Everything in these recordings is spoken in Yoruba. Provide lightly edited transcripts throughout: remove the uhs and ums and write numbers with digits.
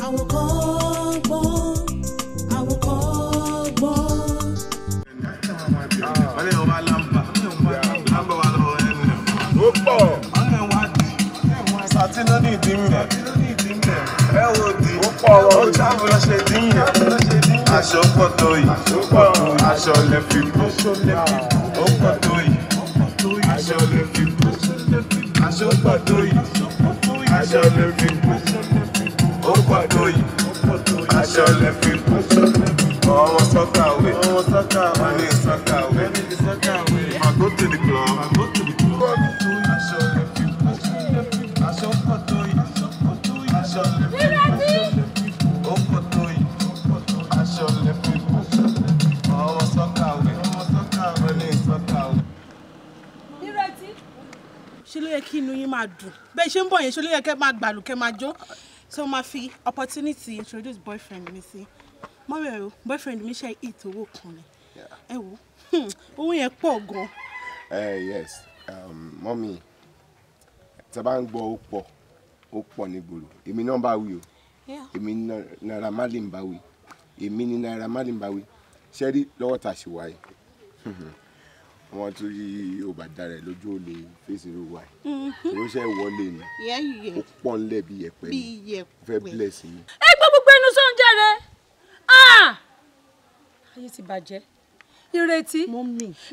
Àwọn kan gbọ́n, àwọn kan gbọ́n. Ó pọ̀. Sátínà ní ìdí mẹ́. Ẹ wo di. Ó pọ̀ ó travel lọ ṣe dín yẹn. Aṣọ pọ̀ tó yìí. Aṣọ lẹ fi bò. Ó pọ̀ tó yìí. Aṣọ lẹ fi bò. Aṣọ pọ̀ tó yìí. Aṣọ lẹ fi bò. Ó pọ̀ tó yìí. Aṣọ lẹ fi bò. Ọmọ sọ́kàwé. Wọ́n ní sọ́kàwé. I go to the club. Aṣọ lẹ fi bò. Aṣọ pọ̀ tó yìí. Aṣọ lẹ fi bò. Ó pọ̀ tó yìí. Aṣọ lẹ fi bò. Ọmọ sọ́kàwé. Wọ́n ní sọ́kàwé. Ìrètí. Ṣé ló yẹ kí inú yín máa dùn? Bẹ́ẹ̀ ṣe ń bọ̀ yẹn, ṣé ló yẹ kẹ́ máa gbàlù kẹ́ máa jó? So máa fi opportunity introduce boyfriend mi sí. Mọ́mí ẹ̀ o, boyfriend mi ṣe hit owó kan ni. Ẹ wo, owó yẹn pọ̀ gan. Yes, mọ́mí, tí a bá ń gbọ́ ó pọ̀ nígboro. Èmi náà bá wí o. Èmi Naira Marley ń bá wí. Èmi ni Naira Marley ń bá wí. Ṣé rí lọ́wọ́ tá a ṣe wáyé? Wọ́n tún yí ò bá dára ẹ̀ lójú ò lè fèsì irú wa yìí. Ìránṣẹ́ wọlé ni. Ó pọ̀ ńlẹ̀ bí yẹ̀pẹ̀ ni. Ó fẹ́ bless mi. Ẹ gbọ́ gbogbo ẹnu sóúnjẹ rẹ. Ayé ti bàjẹ́. Ìrètí.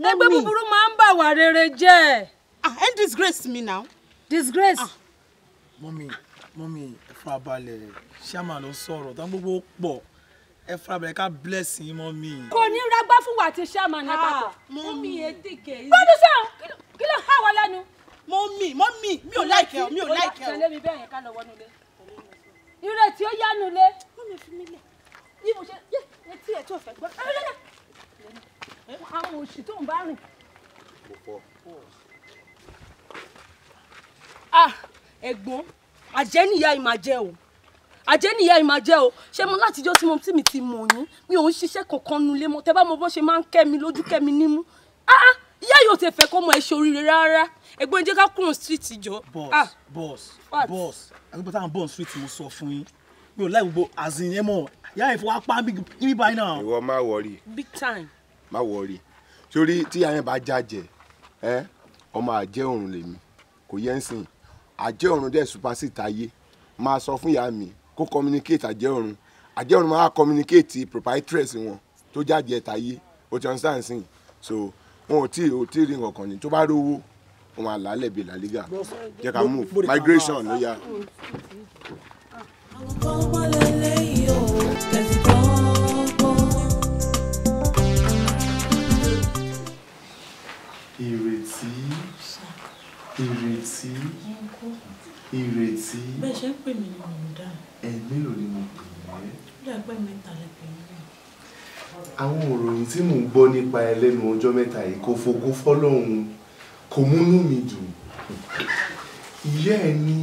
Ẹgbẹ́ búburú máa ń bà wà rere jẹ́. And disgrace me now. Disgrace. Mọ́mí, mọ́mí, ẹ farabalẹ̀, ṣáàmà ló sọ̀rọ̀, tán gbogbo pọ̀. Ẹ farabalẹ̀ ká bless yín mọ́mí. Kò ní ragbá fún wa àti ṣáàmà ní papọ̀. Mọ́mí ètìkè. Gbọ́dọ̀ sọ̀rọ̀, kí ló há wa lẹ́nu? Mọ́mí, mọ́mí, mi ò láìkẹ́ o, mi ò láìkẹ́ o. Tẹ̀lé mi bẹ́ẹ̀ yẹn ká lọ wọnú ilé. Ìrètí ó yánu ilé. Mọ́mí fi mí lẹ̀. Yí mo ṣe yé etí ẹ̀ tó fẹ́ gbọ́. Àwọn òṣì tó ń bá rìn. Ẹ̀gbọ́n, àjẹ́ níyà yìí máa jẹ́ o. Àjẹ́ níyà yìí máa jẹ́ o. Ṣé mo látijọ́ tí mo tí mi ti mọ̀ yín, mi ò ń ṣiṣẹ́ kankan nulẹ̀ mọ́. Tẹ́ bá mọ bó ṣe máa ń kẹ́ mi lójú kẹ́ mi nímú. Ìyá yóò ti fẹ́ kó mọ ẹ ṣe oríire rárá. Ẹ̀gbọ́n, jẹ́ ká kúrò street jọ. Boss, boss, boss, àgbẹ̀ táwọn bọ̀ street mo sọ fún yín. Mi ò láì gbogbo àzìn yẹn mọ̀. Ìyá yẹn fọwọ́ pa níbí báyìí náà. Ìwọ má wọrí. Big time. Má wọrí. Sórí tí ìyá yẹn bá jájẹ, ọmọ àjẹ́ òrùn lèmi, kò yẹ ń sìn. Àjẹ́ ọ̀run dẹ̀ supersede ayé. Máa sọ fún ìyá mi kó communicate àjẹ́ ọ̀run. Àjẹ́ ọ̀run máa communicate proprietress wọn tó jáde ẹ̀ta ayé. O ti understand sìn. So wọn ò tí ì rí nǹkan kan ní. Tó bá rówó, wọn máa làálẹ̀ bíi La Liga. Jẹ́ ká move. Migration ló yá. Àwọn kan wọ́n lélẹ́yìí o, kẹ̀sì kan gbọ́n. Ìrètí, Ìrètí, Ìrètí. Bẹ́ẹ̀ ṣe ń pè mí ni mò ń dáhùn. Ẹ mélòó ni mo pè ẹ́? Ó dà pé mẹ́ta lẹ pè mí náà. Àwọn òròyìn tí mò ń gbọ́ nípa ẹ lẹ́nu ọjọ́ mẹ́ta yìí kò fògo fọ́lọ́hun, kò múnú mi dùn. Ìyá ẹ ní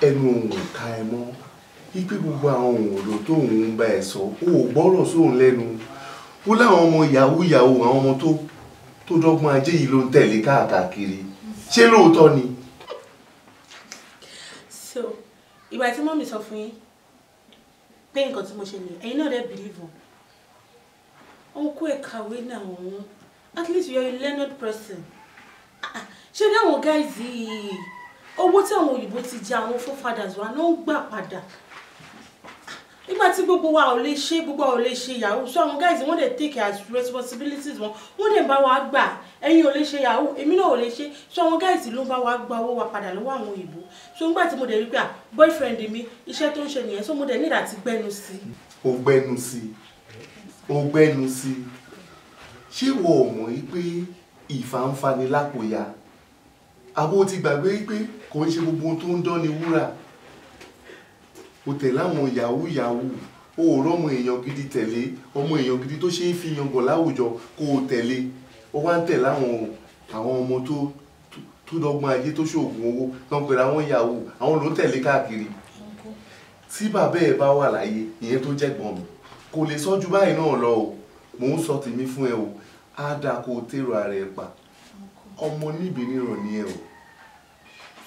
ẹnu òun ò ká ẹ mọ́. Ipe gbogbo àwọn òrò tó ń bá ẹ sọ, ó ò gbọ́rọ̀ sóun lẹ́nu. Ó láwọn ọmọ yahoo yahoo, àwọn ọmọ tó dọ́gbọ́n ajé yìí ló ń tẹ̀lé káàkiri. Ṣé lóòótọ́ ni? So, ìgbà tí mọ́mì sọ fún yín pé nǹkan tí mo ṣe nìyẹn, ẹ̀yin náà dẹ̀ believe wọn. Òun kó ẹ̀ kàwé náà òun. At least you are a learned person. Ṣé ní àwọn guys yìí, owó tí àwọn òyìnbó ti jẹ àwọn forefathers wa ló ń gbà padà. Nígbà tí gbogbo wa ò lè ṣe, gbogbo wa ò lè ṣe yahoo. So àwọn guys wọ́n dẹ̀ take as responsibilities wọn, wọ́n dẹ̀ bá wa gbà. Ẹ̀yin ò lè ṣe yahoo, èmi náà ò lè ṣe. So àwọn guys ló ń bá wa gba owó wa padà lọ́wọ́ àwọn òyìnbó. So nígbà tí mo dẹ̀ rí pé boyfriend mi iṣẹ́ tó ń ṣe nìyẹn, so mo dẹ̀ need àti gbẹ́nu sí. Ó gbẹ́nu sí, ó gbẹ́nu sí. Ṣé wo ò mọ̀ pé ìfà ń fani lápòyà? Àbó ti gbàgbé pé kò ń ṣe gbogbo ohun tó ń dán ni wúrà. O tẹ̀lé àwọn yahoo yahoo, o ò rọ́mọ èèyàn gidi tẹ̀lé, ọmọ èèyàn gidi tó ṣe é fi yangàn láwùjọ kó o tẹ̀lé. O wá ń tẹ̀lé àwọn ọmọ tó dọ́gbọ́n ayé tó ṣoògùn owó tó ń pèrè àwọn yahoo, àwọn ló ń tẹ̀lé káàkiri. Tí bàbá ẹ bá wà láyé, ìyẹn tó jẹ́gbọ́n mi, kò lè sọ ju báyìí náà lọ o. Mò ń sọ tèmi fún ẹ o, á dáa kó o tèrò ara ẹ pa. Ọmọ níbi níràn ni ẹ o.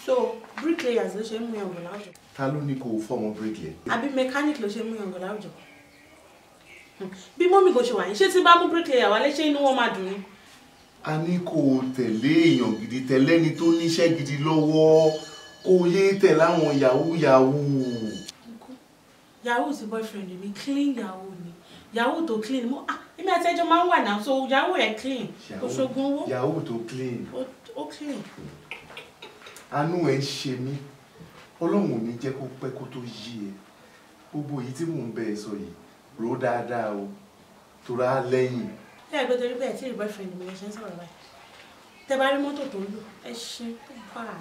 So bricklayers ló ṣe ń mú yangàn láwùjọ. Ta ló ní kó o fọmọ bricklayer? Àbí mechanic ló ṣe ń mú yangàn láwùjọ. Bí mọ́mì kò ṣe wà yín, ṣé tí bá mú bricklayer wálé ṣé inú wọn máa dùn ni? A ní kó o tẹ̀lé èèyàn gidi, tẹ̀lé ẹni tó níṣẹ́ gidi lọ́wọ́, kó o yé tẹ̀lé àwọn yahoo yahoo. Yahoo sí boyfriend mi, clean yahoo ni. Yahoo tó clean mo, ah, èmi àti ẹjọ́ máa ń wà náà, so yahoo ẹ̀ clean. Kò ṣoògùn owó. Yahoo tó clean. Ó clean. Àánú ẹ̀ ń ṣe mí. Ọlọ́run ò ní jẹ́ kó pẹ́ kó tó yí ẹ. Gbogbo èyí tí mò ń bẹ ẹ sọ yìí, rò ó dáadáa o, torá lẹ́yìn. Ẹ gbé torí pé ẹ tí ì boyfriend mi lè ṣe ń sọ̀rọ̀ báyìí. Tẹ bá rí mọ́tò tó ń lò, ẹ ṣe tó bá a.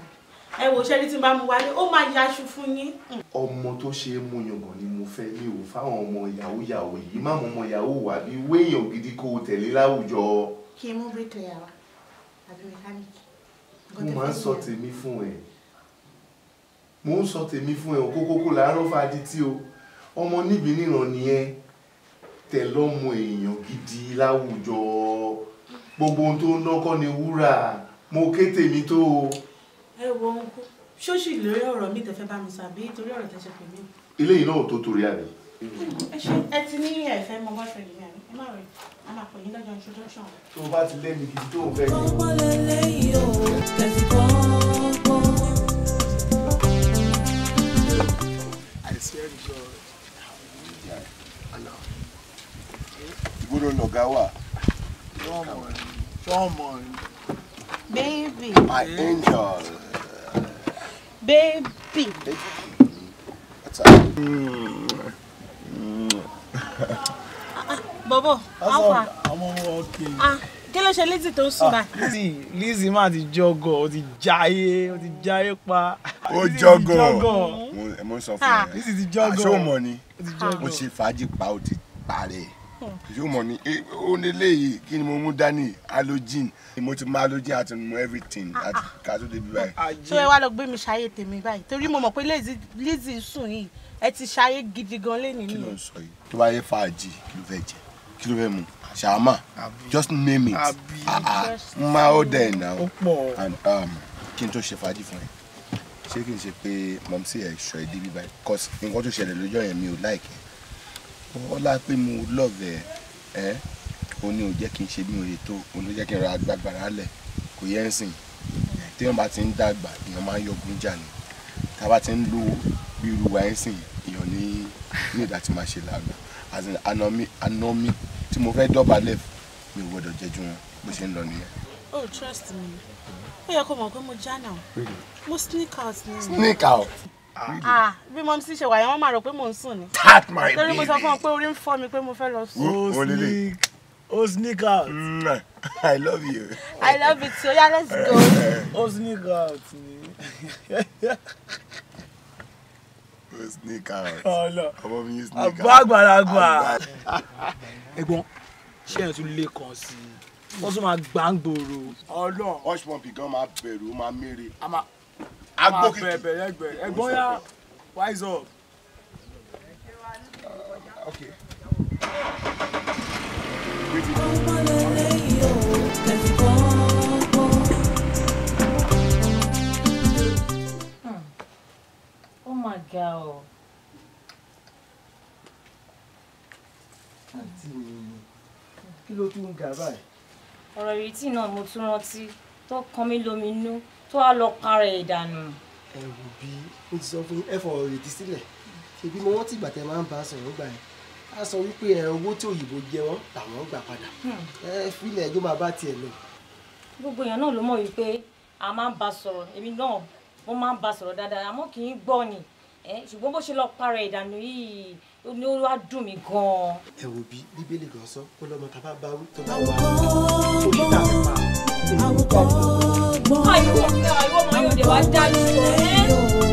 Ẹ wò ṣẹ́ni tí n bá mu wálé, ó máa yaṣu fún yín. Ọmọ tó ṣe é mú yangàn ni mo fẹ́, mi ò fáwọn ọmọ yahoo yahoo yìí, má mọ ọmọ yahoo wà bí wéèyàn gidi kó o tẹ̀lé láwùjọ. Kí n mú bricklayer wá, àbí mechanic. Mo máa ń sọ tèmi fún ẹ. Mo ń sọ tèmi fún ẹ, òkókókó làárọ̀ fadití o. Ọmọ níbi níran nìyẹn. Tẹ̀lọ́mọ èèyàn gidi láwùjọ. Gbogbo ohun tó ń nọ́kọ́ ni wúrà. Mo ké tèmi tó o. Ẹ wo uncle, ṣóṣì lórí ọ̀rọ̀ mi tẹ́ fẹ́ bá mi sọ àbí torí ọ̀rọ̀ tẹ́ ṣe pè mí? Eléyìí náà ò tó torí àbí. Ẹ ṣe ẹ ti ní ẹ fẹ́ mọ boyfriend mi àbí? Ẹ má rẹ̀, a máa pè yín lọ́jọ́ introduction. Tó o bá ti lẹ́nu gidi tó o fẹ́ ní. Ọgbọ́n lélẹ́yìí o, kẹ̀sì kọ́gbọ́n. I swear to God. Ìgbóná lọ̀gá wà. Ṣọ́ọ̀mọ̀ ni. Baby. My angel. Baby. What's up? Bọ̀bọ̀, how far? Àwọn ọmọ okay. Ah, kí ló ṣe Lizzy tó ń sùn báyìí? Lizzy máa ti jọgọ̀, ó ti jáyé, ó ti jáyé pa. Ó jọgọ̀. Mo ń sọ fún ẹ. Lizzy ti jọgọ̀. Ṣé o mọ̀ ni? Mo ṣe fàájì pa, ó ti parẹ́. Ṣé o mọ̀ ni? Ó ní eléyìí kí ni mo mú dání? Halogen. Mo ti mú halogen àti mu everything àti ká tó débi báyìí. Ṣé ẹ wá lọ gbé mi ṣayé tèmi báyìí? Torí mo mọ̀ pé Lizzy sùn yìí, ẹ ti ṣayé gidi gan lénìí. Kí ló ń sọ yìí? Tó bá yẹ fàájì, kí ló fẹ́ jẹ? Kí ló fẹ́ mu? Ṣàmà, just name it. Ma ó dẹ̀ now. And kí n tó ṣe fàájì fún ẹ, ṣé kí n ṣe pé mọ̀mísí ẹ̀ ṣọ ẹ débi báyìí? Cause nǹkan tó ṣẹlẹ̀ lọ́jọ́ yẹn mi ò like ẹ. Ọlá pé mo love ẹ, ẹ ó ní ò jẹ́ kí n ṣe bí mo lè tó, òun ló jẹ́ kí n ra agbára lẹ̀, kò yẹ ń sìn. Téèyàn bá ti ń dàgbà, èèyàn máa ń yọgun jà ni. Tá a bá ti ń lo bí irú wa ń sìn, èèyàn ní ìdá tí máa ṣe làgbà. As in àna mi tí mo fẹ́ dọ̀bálẹ̀ mi ò gbọ́dọ̀ jẹ́jú wọn bó ṣe ń lọ nìyẹn. Oh, trust me. Ó yẹ kó mọ̀ pé mo já náà. Mo sneak out ni. Sneak out? Ah, bí mo sì ṣe wà yẹn, wọ́n máa rò pé mò ń sùn ni. That my baby. Torí mo sọ fún wọn pé orí ń fọ́ mi pé mo fẹ́ lọ sùn. Ó sneak out. I love you. I love you too. Yeah, let's go. Ó sneak out ni. Ó sneak out. Ọlọ. Ọmọ mi sneak out. Àbá àgbàlagbà. Ẹ̀gbọ́n, ṣé ẹ̀ tún lè kàn sí i? Wọ́n tún máa gbàǹgbòrò. Ọlọ. Hush puppy gan máa bẹ̀rù, ó máa mére. Agbókìkí. Ẹ̀gbọ́n yá, wise up. Okay. Ọgbọ́n lélẹ́yìí o, kẹ̀sì kọ́gbọ́n. Oh my God. Àǹtí mi, kí ló tún ń ga báyìí? Ọ̀rọ̀ ìrètí náà mo tún rántí tó kan mí lóminú tó wá lọ para ẹ̀ dànù. Ẹ wò bí mo ti sọ fún yín, ẹ fọ̀rọ̀ ìrètí sílẹ̀. Ṣebí mo rántí ìgbà tẹ máa ń bá a sọ̀rọ̀ gbà yẹn. A sọ wípé ẹ owó tí òyìnbó jẹ wọ́n làwọn gbà padà. Ẹ filẹ̀ ẹjọ́ máa bá tiẹ̀ lọ. Gbogbo èèyàn náà ló mọ̀ wípé a máa ń bá sọ̀rọ̀, èmi náà mo máa ń bá sọ̀rọ̀ dáadáa àmọ́ kì í gbọ́ ni. Ṣùgbọ́n bó ṣe lọ para ẹ̀ dànù yìí ni ó wá dùn mí gan-an. Ẹ wò bí Bíbélì gan sọ ó lọ́mọ tá a bá bá wí tó bá wà ó ní tàbí pa. Àwòkọ́gbọ́n. Àìwọ́ ọmọ yóò dé wá dájú o.